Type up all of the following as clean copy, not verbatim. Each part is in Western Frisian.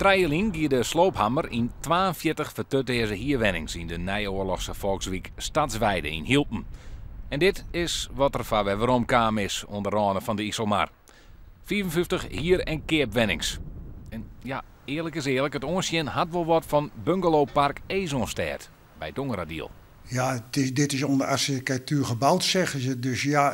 Trije jier lyn gie de sloophammer yn 42 fertutearze hierwennings yn de neioarlochske folkswyk Stadsweide yn Hylpen. En dit is wat der foar wer weromkaam is oan de râne fan de Iselmar. 55 hier- en keapwennings. En ja, earlik is earlik, it oansjen hat wol wat fan bungalowpark Esonstêd by Dongeradiel. Ja, dit is onder architectuur gebouwd, zeggen ze. Dus ja,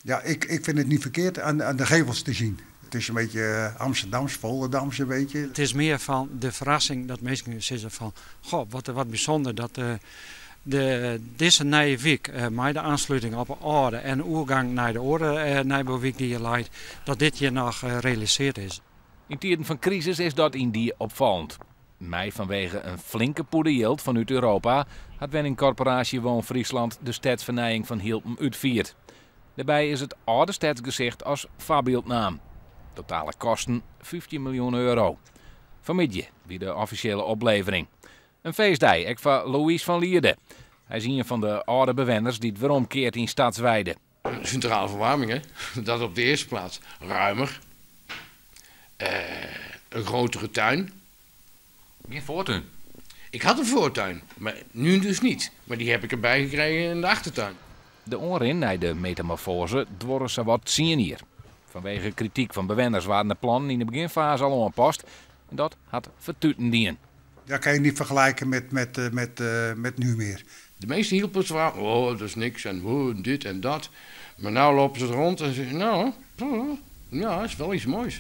ja, ik vind het niet verkeerd aan de gevels te zien. Het is een beetje Amsterdams, Volendams een beetje. It is mear fan de ferrassing dat minsken sizze fan: goh, wat bysûnder dat dizze nije wyk mei de oansluting op de âlde en oergong nei de oare nijbouwyk dy't hjir leit, dat dit hjir noch realisearre is. Yn tiden fan krisis is dat yndie opfallend. Mei fanwege in flinke pûde jild fanút Europa hat wenningkorporaasje WoonFriesland de stedsfernijing fan Hylpen útfierd. Dêrby is it âlde stedsgesicht as foarbyld naam. Totale kosten 15 miljoen euro. Fan 'e middei wie de offisjele oplevering. In feestdei, ek foar Louis van Lierde. Hy is ien fan de âlde bewenners dy't weromkeart yn Stadsweide. Centrale verwarming, hè? Dat op de eerste plaats. Ruimer. Een grotere tuin. Gjin foartún. Ik had een voortuin, maar nu dus niet. Maar die heb ik erbij gekregen in de achtertuin. De oanrin nei de metamorfoaze duorre sawat 10 jier. Fanwege krityk fan bewenners waarden de plannen yn de begjinfaze al oanpast. En dat hat fertuten dien. Dat kan je niet vergelijken met nu meer. De meeste Hylpers waren: oh, dat is niks en oh, dit en dat. Maar nu lopen ze rond en zeggen: nou, ja, is wel iets moois.